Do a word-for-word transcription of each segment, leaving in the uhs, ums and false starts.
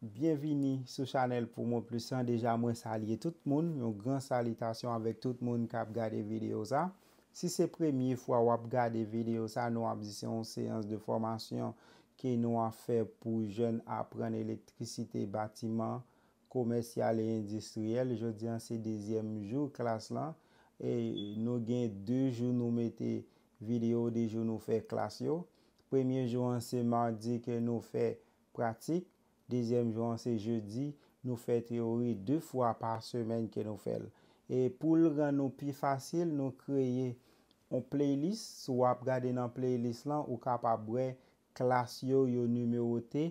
Byenvini sou chanèl Pou Mwen Plis lan. Deja, mwen salye tout moun. Yon gran salitasyon avèk tout moun k ap gade videyo sa. Si se premye fwa w ap gade videyo sa, nou ap di se yon seyans de fòmasyon ke nou ap fè pou jèn aprann elektrisite batiman komèsyal e endistriyèl. Jodi a, se dezyèm jou klas lan. E nou gen de jou nou mete videyo, de jou nou fè klas yo. Premye jou an, se madi ke nou fè pratik. Dezyèm jou an, se jedi. Nou fè teyori de fwa pa semèn ke nou fè l. E pou l rann nou pi fasil, nou kreye yon playlist. Si w ap gade nan playlist lan, ou kapab wè klas yo, yo nimewote,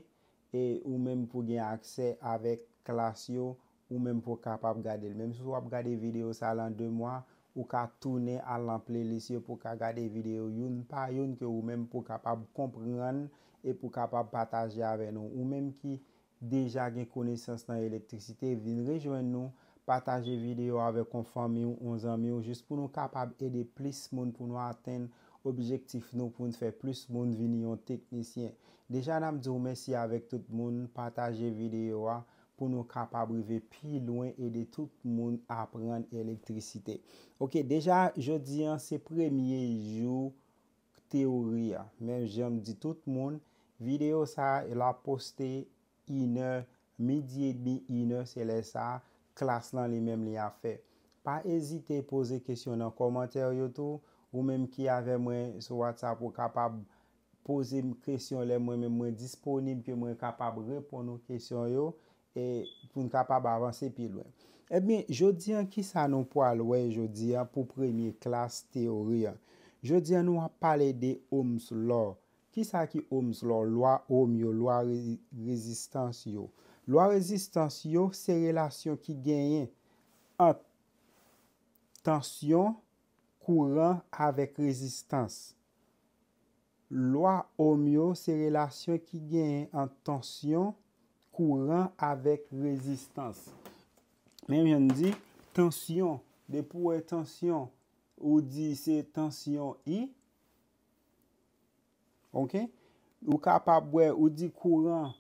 e ou menm pou gen aksè avèk klas yo, ou menm pou kapab gade l. Menm si w ap gade videyo sa lan de mwa, ou ka tounen al nan playlist yo pou ka gade videyo youn pa youn ke ou menm pou kapab konprann e pou kapab pataje avè nou. Ou menm ki deja gen konesans nan elektrisite, vin rejwenn nou, pataje videyo avèk yon fanmi w, yon zanmi w, jis pou nou kapab ede plis moun, pou nou atenn objektif nou, pou n fè plis moun vin yon teknisyen. Deja, n ap di w mèsi avèk tout moun, pataje videyo a pou nou kapab rive pi lwen, ede tout moun aprann elektrisite. Oke, deja, jodi a, se premye jou teyori a. Men jan m di tout moun, videyo sa a, l ap poste inè, midi edmi, inè, se lè sa a, klas lan li menm li ap fè. Pa ezite poze kesyon nan kòmantè yo tou. Ou menm ki avè mwen sou WhatsApp, ou kapab poze m kesyon lè mwen menm mwen disponib ke mwen kapab reponn ou kesyon yo, e pou n kapab avanse pi lwen. Ebyen, jodi a, kisa nou pral wè jodi a pou premye klas teyori a? Jodi a, nou ap pale de Ohm's Law. Kisa ki Ohm's Law? Lwa Ohm yo, lwa re-, rezistans yo. Lwa rezistans yo, se relasyon ki genyen ant tansyon, kouran avèk rezistans. Lwa Ohm yo, se relasyon ki genyen ant tansyon, kouran avèk rezistans. Menm jan n di, tansyon, depi w wè tansyon, ou di se tansyon I. Oke? Ou kapab wè, ou di kouran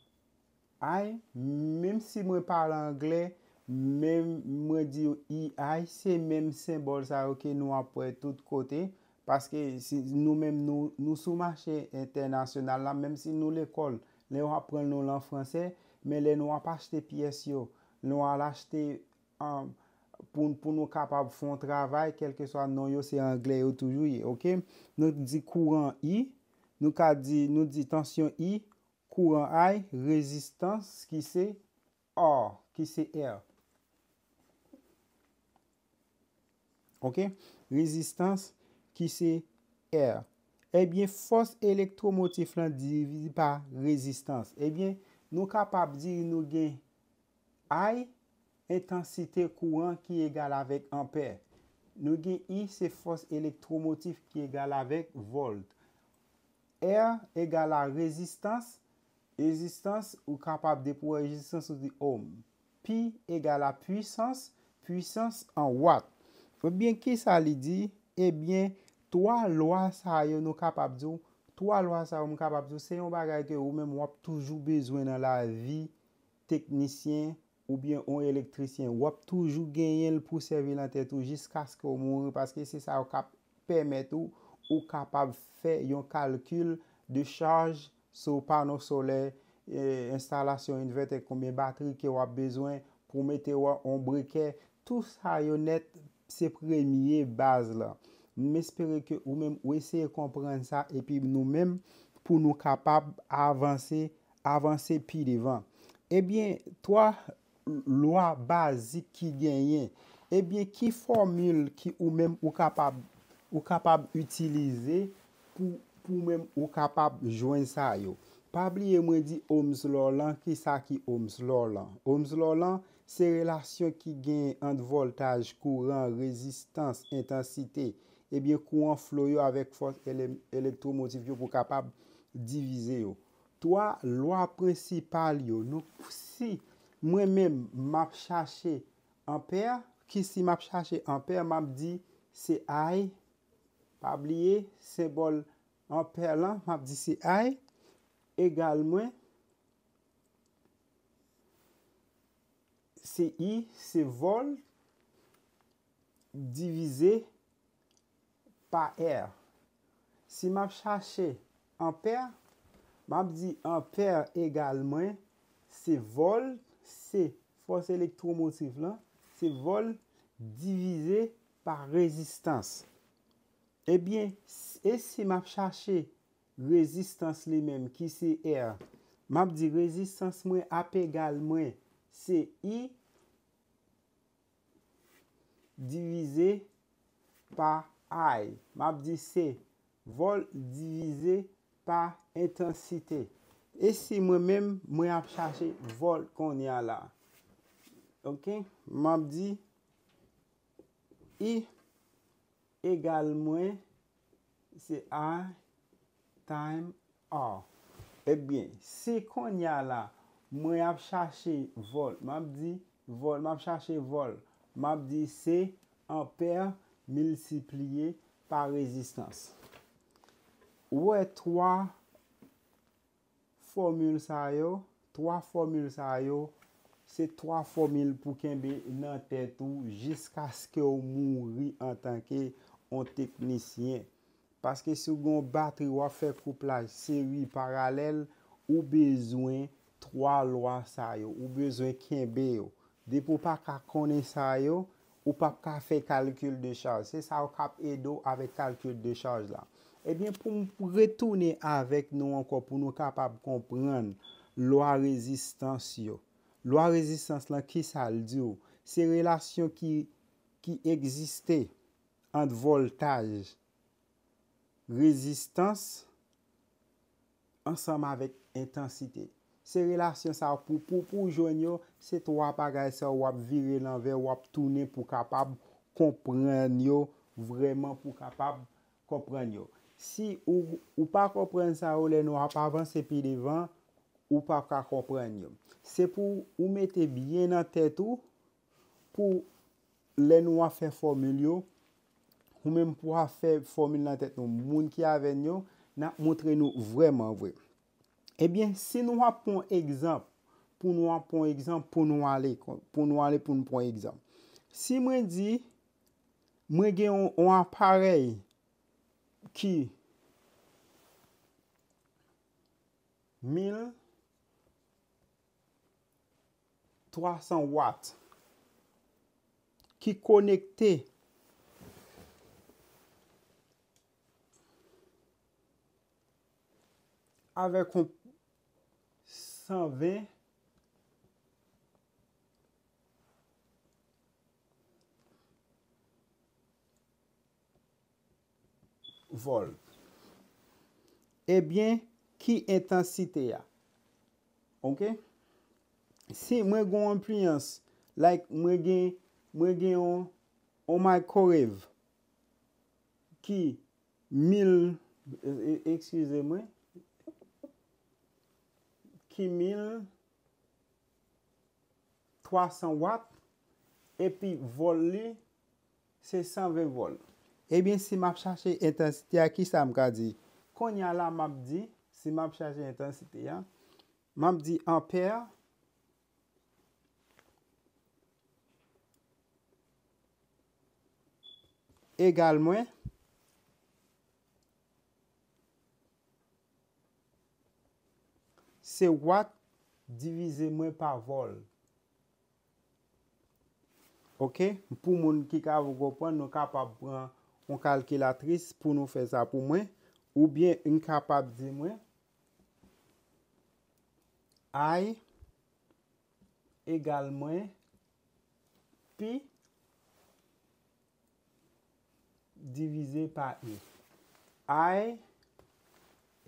I, menm si mwen pale anglè, menm mwen di I I, se menm senbòl sa yo ke nou ap wè tout kote, paske si nou menm nou, nou sou mache entènasyonal la, menm si nou lekòl, lè yo ap pran nou l an fransè, men lè nou ap achte pyès yo, nou al achte, um, pou, pou nou kapab fè yon travay, kèlkeswa non yo, se anglè yo toujou ye, oke? Nou di kouran I, nou ka di, nou di tansyon I, kouran I, rezistans ki se R, ki se R. Oke? Rezistans ki se R. Ebyen, fòs elektwomotif lan divize pa rezistans. Ebyen, nou kapab di nou gen I, entansite kouran ki egal avèk anpè. Nou gen I, se fòs elektwomotif ki egal avèk vòlt. R egal a rezistans. Rezistans, ou kapab depi w wè rezistans, ou di ohm. Pi egal a pwisans, pwisans an watt. Ebyen, kisa li di? Ebyen, twa lwa sa yo, nou kapab di w, twa lwa sa yo, m kapab di w, se yon bagay ke ou menm w ap toujou bezwen nan lavi teknisyen oubyen yon elektrisyen. W ap toujou genyen l pou sèvi nan tèt ou jiskaske w mouri, paske se sa yo k ap pèmèt ou, ou kapab fè yon kalkil de chaj sou pano solè, e, enstalasyon envètè, konbyen batri ke w ap bezwen pou mete w yon brekè. Tout sa yo nèt, se premye baz lan. M espere ke ou menm ou eseye konprann sa, epi nou menm pou nou kapab avanse, avanse pi devan. Ebyen, twa lwa bazik ki genyen. Ebyen, ki fòmil ki ou menm ou kapab, ou kapab itilize pou, pou menm ou kapab jwenn sa yo? Pa bliye mwen di Ohm's Law lan, kisa ki Ohm's Law lan? Ohm's Law lan, se relasyon ki genyen ant vòltaj, kouran, rezistans, entansite, ebyen, kouran flo yo avèk fòs ele-, elektwomotif yo pou kapab divize yo. Twa lwa prensipal yo. Nou, si mwen menm, m ap chache anpè, ki si m ap chache anpè, m ap di se I. Pa bliye, senbòl anpè lan, m ap di se I egal mwen, Se I, se volt divize pa R. Si m ap chache anpè, m ap di anpè egal mwen, se volt, se fòs elektwomotif lan, se volt divize pa rezistans. Ebyen, s- e si m ap chache rezistans li menm, ki se R, m ap di rezistans mwen ap egal mwen, se I divize pa I. M ap di se volt divize pa entansite. E si mwen menm, mwen ap chache volt kounye a la. Ok? M ap di I egal mwen, se I time R. Ebyen, si kounye a la, mwen ap chache volt, m ap di volt, m ap chache volt, m ap di se anpè miltipliye pa rezistans. Ou wè twa fòmil sa yo, twa fòmil sa yo, se twa fòmil pou kenbe nan tèt ou jiskaske w mouri antanke yon teknisyen. Paske si w gen yon batri, w ap fè kouplaj seri paralèl, ou bezwen twa lwa sa yo, ou bezwen kenbe yo. Depi w pa ka konnen sa yo, ou p ap ka fè kalkil de chaj. Se sa yo k ap ede w avèk kalkil de chaj la. Ebyen, pou m retounen avèk nou ankò, pou nou kapab konprann lwa rezistans yo. Lwa rezistans lan, ki sa l di w? Se relasyon ki, ki egziste ant vòltaj, rezistans, ansanm avèk entansite. Se relasyon sa yo pou, pou, pou w jwenn yo, se twa bagay sa yo w ap vire lanvè, w ap tounen pou w kapab konprann yo vrèman, pou w kapab konprann yo. Si ou, ou pa konprann sa yo, lè nou ap avanse pi devan, ou p ap ka konprann yo. Se pou ou mete byen nan tèt ou, pou lè nou ap fè fòmil yo, ou menm pou ap fè fòmil nan tèt nou, moun ki avè n yo, n ap montre nou vrèman vre. Ebyen, si nou ap pran egzanp, pou nou ap pran egzanp, pou nou ale, pou nou ale pou nou pran egzanp. Si mwen di, mwen gen yon, yon aparèy ki mil twa san wat ki konekte avèk yon san ven vòlt. Ebyen, ki entansite a? Ok? Si mwen gen yon appliance, like mwen gen, mwen gen yon, yon microwave ki mil, e, e, eskize mwen, ki mil twa san wat, epi vòl li, se san ven vòl. Ebyen, si m ap chache entansite a, ki sa m ka di? Kounye a la, m ap di, si m ap chache entansite a, m ap di anpè egal mwen, se wat divize mwen pa vòl. Ok? Pou moun ki ka konprann, nou kapab pran yon kalkilatris pou nou fè sa pou mwen. Oubyen, n kapab di mwen, I egal mwen pi divize pa I. I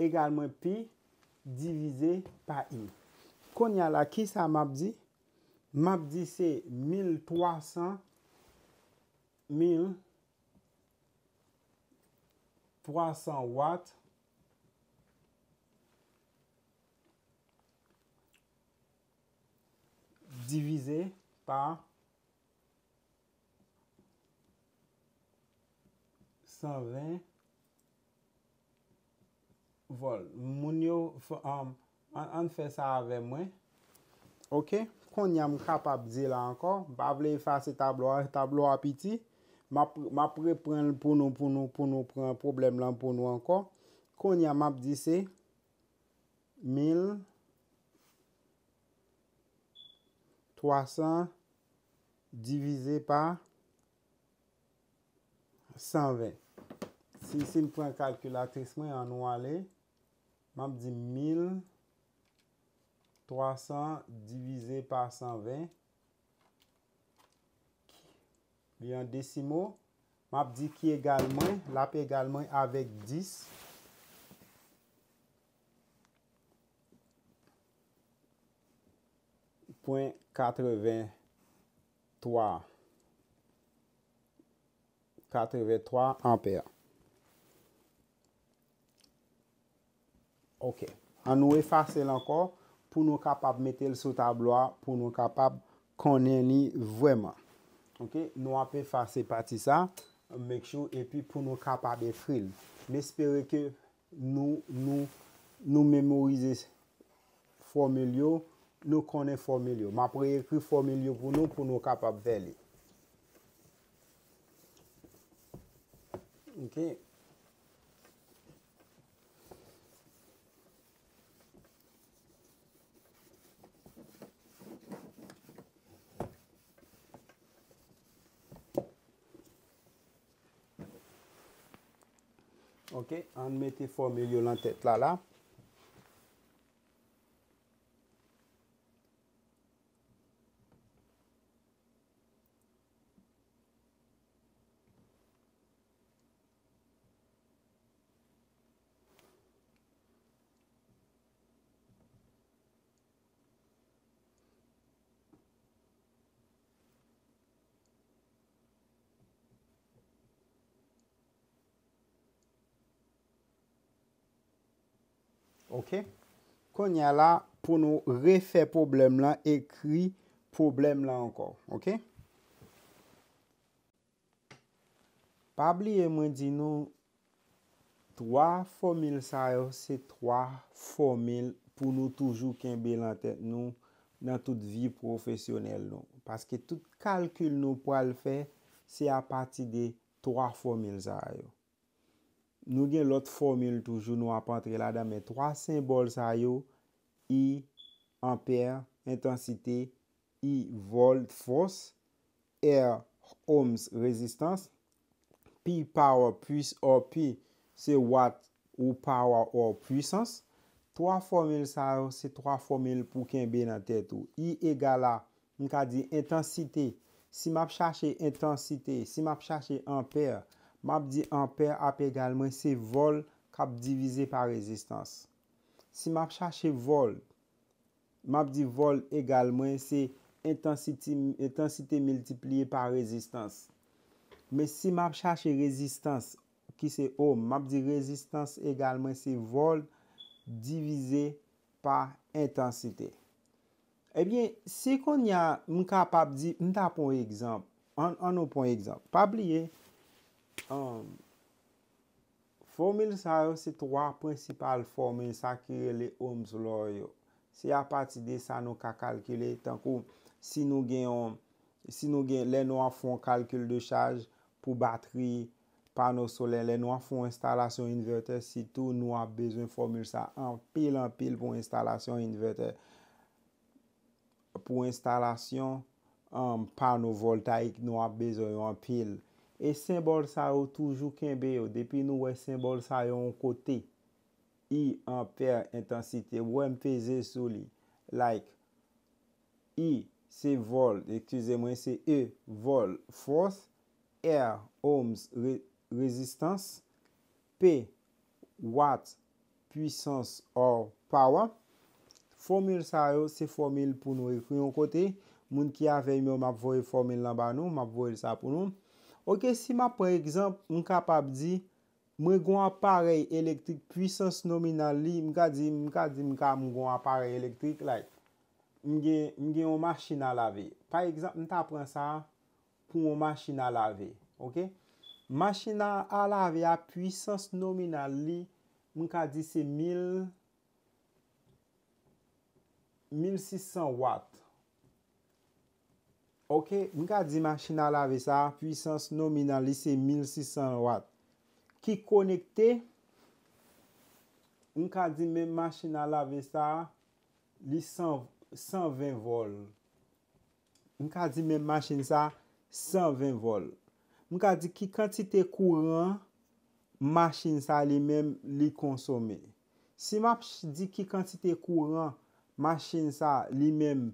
egal mwen pi divize pa I. Kounye a la, ki sa m ap di? M ap di se mil twa san, mil twa san wat divize pa san ven vòl. Moun yo, f- um, ann, ann fè sa avè mwen. Ok? Kounye a m kapab di la ankò, m pa vle efase tablo a, tablo a piti. M ap, m ap reprann l pou nou, pou nou, pou nou pran pwoblèm lan pou nou ankò. Kounye a m ap di se mil twa san divize pa san ven. Si, si m pran kalkilatris mwen, ann nou ale. M ap di mil twa san divize pa san ven. Li an desimo. M ap di ki egal mwen, l ap egal mwen avèk dis pwen katreven twa, katreven twa anpè. Ok. Ann nou efase l ankò pou nou kapab mete l sou tablo a, pou nou kapab konnen li vrèman. Ok, nou ap efase pati sa, make sure, epi pou nou kapab ekri l. M espere ke nou, nou, nou memorize fòmil yo, nou konnen fòmil yo. M ap reekri fòmil yo pou nou, pou nou kapab fè li. Ok. Ok, ann mete fòmil yo nan tèt la la. Ok. Kounye a la, pou nou refè pwoblèm lan, ekri pwoblèm lan ankò. Ok. Pa bliye mwen di nou, twa fòmil sa yo se twa fòmil pou nou toujou kenbe nan tèt nou nan tout vi pwofesyonèl nou. Paske tout kalkil nou pral fè, se apati de twa fòmil sa yo. Nou gen lòt fòmil toujou nou ap antre ladan, men twa senbòl sa yo, E anpè, entansite, I volt, fòs, R ohms, rezistans, P power, puis, or P se watt ou power or pwisans. Twa fòmil sa yo se twa fòmil pou kenbe nan tèt ou. I egal a, m ka di entansite. Si m ap chache entansite, si m ap chache anpè, m ap di anpè ap egal mwen se vòl k ap divize pa rezistans. Si m ap chache vòl, m ap di vòl egal mwen se entansite, entansite miltipliye pa rezistans. Men si m ap chache rezistans, ki se ohms, m ap di rezistans egal mwen se vòl divize pa entansite. Ebyen, si kounye a m kapab di, m ta pran yon egzanp. Ann, ann nou pran yon egzanp. Pa bliye, um, fòmil sa yo se twa prensipal fòmil sa ki rele Ohm's Law yo. Se apati de sa nou ka kalkile, tankou si nou gen yon, si nou gen, lè nou ap fè yon kalkil de chaj pou batri pano solè, lè nou ap fè yon enstalasyon envètè, sitou nou ap bezwen fòmil sa anpil, anpil pou enstalasyon envètè. Pou enstalasyon, um, pano vòltayik, nou ap bezwen yo anpil. E senbòl sa yo toujou kenbe yo. Depi nou wè senbòl sa yo yon kote, I anpè, entansite, ou wè m peze sou li. Like, I se vòl, eskize mwen, se E, vòl, fòs, R, ohms, re-, rezistans, P, watt, pwisans, or power. Fòmil sa yo se fòmil pou nou ekri yon kote. Moun ki avè m yo, m ap voye fòmil lan ba nou, m ap voye l sa pou nou. Ok, si m ap pran egzanp, m kapab di, mwen gen yon aparèy elektrik, pwisans nominal li, m ka di, m ka di, m ka, m gen yon aparèy elektrik, like, m gen, m gen yon machin a lave. Pa egzanp, m ta pran sa pou yon machin a lave, ok? Machin a, a lave a, pwisans nominal li, m ka di se mil, mil sis san watt. Ok, m ka di machin a lave sa a, pwisans nominal li se mil sis san wat. Ki konekte, m ka di menm machin a lave sa a, li san, san ven vòl. M ka di menm machin sa a, san ven vòl. M ka di ki kantite kouran machin sa a li menm li konsome. Si m ap ch-, di ki kantite kouran machin sa a li menm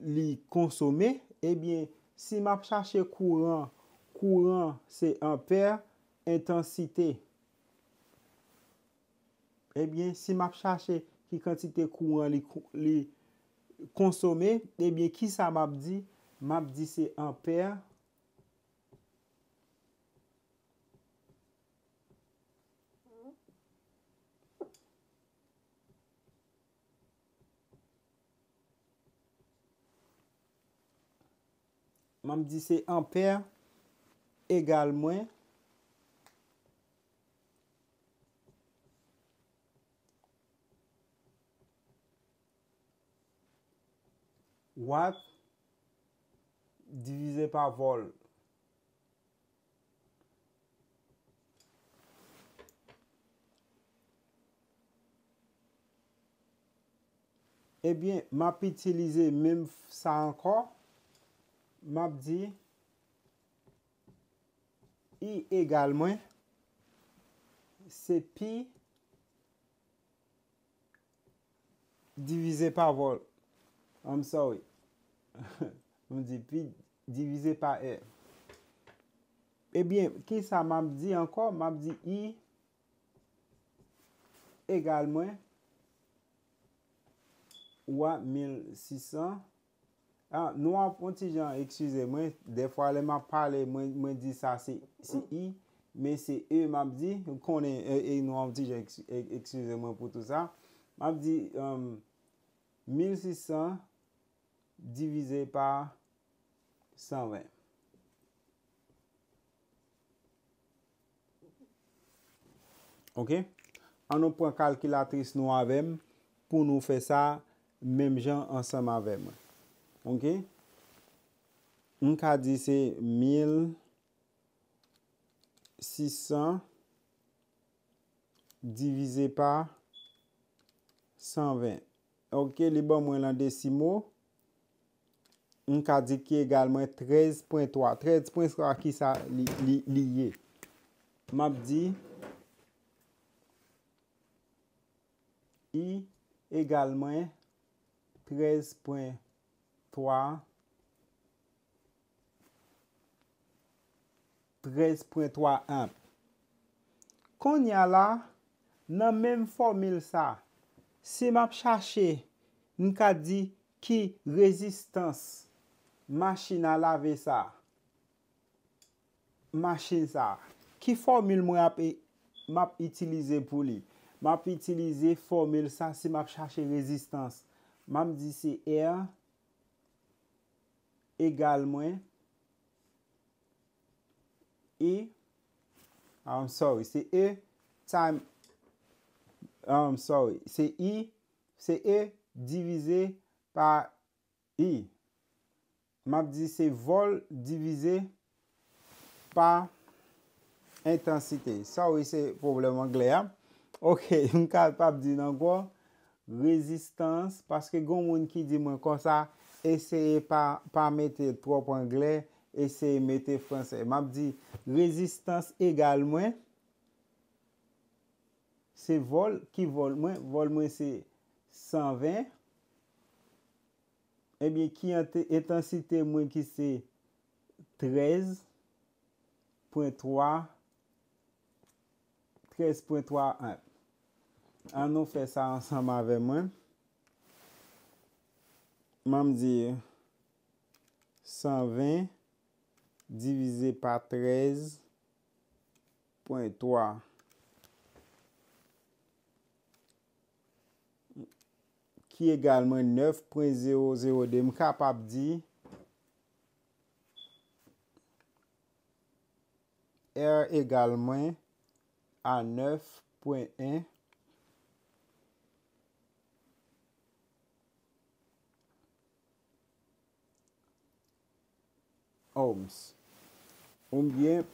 li konsome, ebyen, si m ap chache kouran, kouran se anpè, entansite. Ebyen, si m ap chache ki kantite kouran li, li konsome, ebyen, kisa m ap di? M ap di se anpè. M ap di se anpè egal mwen wat divize pa vòl. Ebyen, m ap itilize menm sa ankò. M ap di I egal mwen se pi divize pa vòl. I'm sorry. M di pi divize pa R. Ebyen, kisa m ap di ankò? M ap di I egal mwen wa mil sis san. Ah, nou ap yon ti jan, eskize mwen, dèfwa lè m ap pale, mwen, mwen di sa se, se I, men se E m ap di, ou konnen, e, e nou ap yon ti jan, eks-, e, eskize mwen pou tou sa. M ap di, um, mil sis san divize pa san ven. Ok? An nou pran kalkilatris nou avè m pou nou fè sa menm jan ansanm avè mwen. Ok? M ka di se mil sis san divize pa san ven. Ok, li ban mwen lan desimo. M ka di ki egal mwen trèz pwen twa. Trèz pwen twa, kisa li, li, li ye? M ap di I egal mwen trèz pwen twa, trèz pwen twa anp. Kounye a la, nan menm fòmil sa, si m ap chache, m ka di ki rezistans machin a lave sa, machin sa, ki fòmil mwen ap, m ap itilize pou li? M ap itilize fòmil sa si m ap chache rezistans. M ap di se R egal mwen E, I'm sorry, se E time, I'm sorry, se I, se E divize pa I. M ap di se vòl divize pa entansite. Sorry, se pwoblèm anglè a. Ok, m kapab di l ankò. Rezistans, paske gon moun ki di mwen konsa, eseye pa, pa mete twòp anglè, eseye mete fransè. M ap di rezistans egal mwen, se vòl, ki vòl mwen? Vòl mwen se san ven. Ebyen, ki ante-, entansite mwen ki se trèz pwen twa, trèz pwen twa anp. An nou fè sa ansanm avè mwen. M ap di san ven divize pa trèz pwen twa. Ki egal mwen nèf pwen zewo zewo de. M kapab di R egal mwen a nèf pwen en. ohms. Oubyen,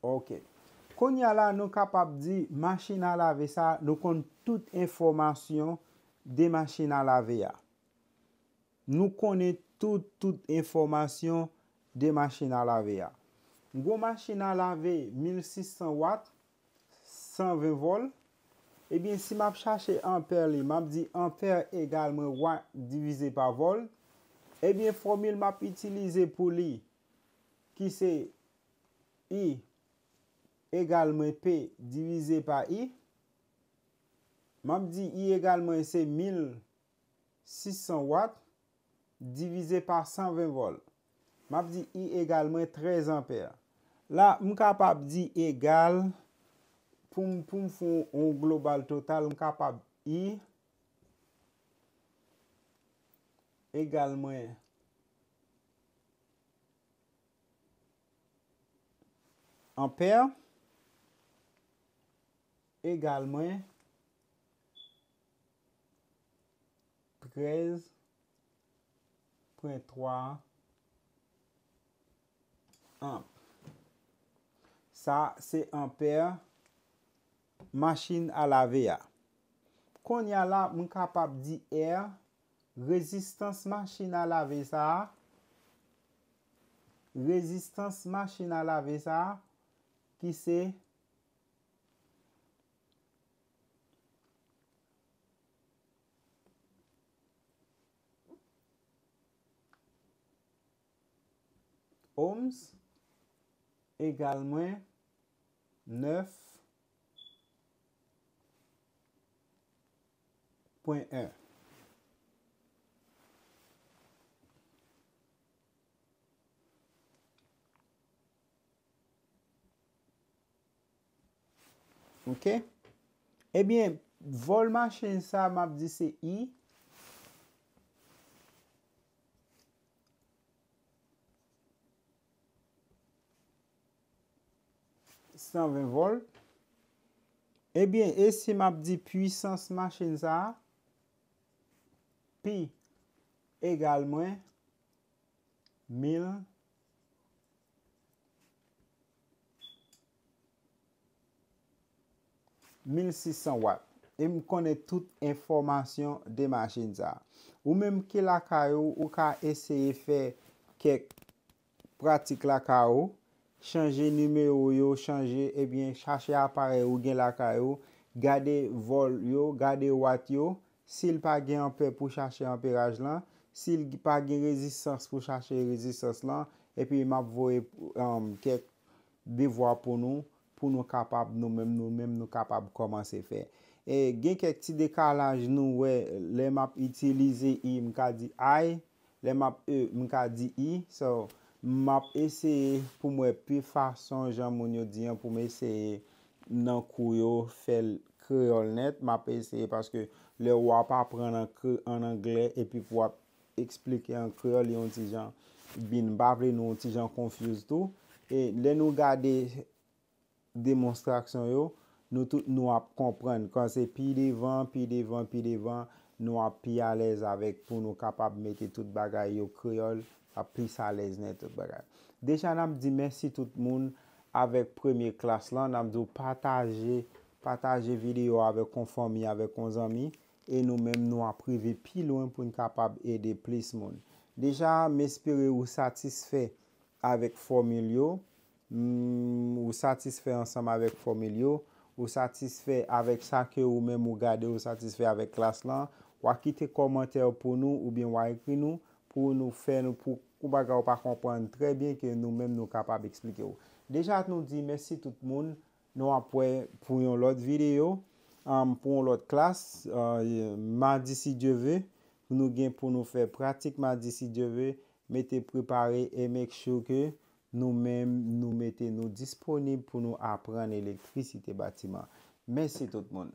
ok. Kounye a la, nou kapab di machin a lave sa, nou konn tout enfòmasyon de machin a lave a. Nou konnen tout, tout enfòmasyon de machin a lave a. Gwo machin a lave mil sis san wat, san ven vòl. Ebyen, si m ap chache anpè li, m ap di anpè egal mwen wat divize pa vòl. Ebyen, fòmil m ap itilize pou li, ki se I egal mwen P divize pa I. M ap di I egal mwen se mil sis san wat divize pa san ven vòl. M ap di I egal mwen trèz anpè. La, m kapab di egal, pou m, pou m fè yon global total, m kapab I egal mwen anpè egal mwen trèz pwen twa anp. Sa se anpè machin a lave a. Kounye a la, m kapab di R, rezistans machin a lave sa a, rezistans machin a lave sa a, ki se ohms egal mwen nèf pwen en. Ok? Ebyen, vòl machin sa, m ap di se I. San ven vòl. Ebyen, e si m ap di pwisans machin sa a? Pi egal mwen mil, mil sis san wat. E m konnen tout enfòmasyon de machin sa a. Ou menm ki lakay ou, ou ka eseye fè kèk pratik lakay ou, chanje nimewo yo, chanje, ebyen, chache aparèy ou gen lakay ou, gade vòl yo, gade wat yo, si l pa gen anpè pou chache anperaj lan, si l pa gen rezistans pou chache rezistans lan, epi m ap voye, um, kèk devwa pou nou, pou nou kapab, nou menm, nou menm, nou kapab kòmanse fè. E gen kèk ti dekalaj nou wè, lè m ap itilize I, m ka di ay, lè m ap e, m ka di i. So, m ap eseye pou m wè pi fason jan moun yo di an, pou m eseye nan kou yo fè l kreyòl nèt. M ap eseye paske lè w ap aprann an kre-, an anglè epi pou w ap eksplike an kreyòl, li yon ti jan bin, m pa vle nou yon ti jan confuse tou. E lè nou gade demonstrasyon yo, nou tout nou ap konprann. Kan se pi devan, pi devan, pi devan, nou ap pi alèz avèk pou nou kapab mete tout bagay yo kreyòl, ap plis alèz nan tout bagay. Deja n ap di mèsi tout moun avèk premye klas lan, n ap di w pataje, pataje videyo avèk yon fanmi, avèk yon zanmi, e nou menm nou ap rive pi lwen pou n kapab ede plis moun. Deja, m espere ou satisfè avèk fòmil yo, mm, ou satisfè ansanm avèk fòmil yo, ou satisfè avèk sa ke ou menm ou gade, ou satisfè avèk klas lan, w a kite kòmantè pou nou oubyen w a ekri nou pou nou fè nou, pou yon bagay ou pa konprann trè byen ke nou menm nou kapab eksplike w. Deja nou di mèsi tout moun, nou ap wè pou yon lòt videyo, um, pou yon lòt klas, uh, madi si Dye ve, nou gen pou nou fè pratik madi si Dye ve, mete prepare e make sure ke nou menm, nou mete nou disponib pou nou aprann elektrisite batiman. Mèsi tout moun.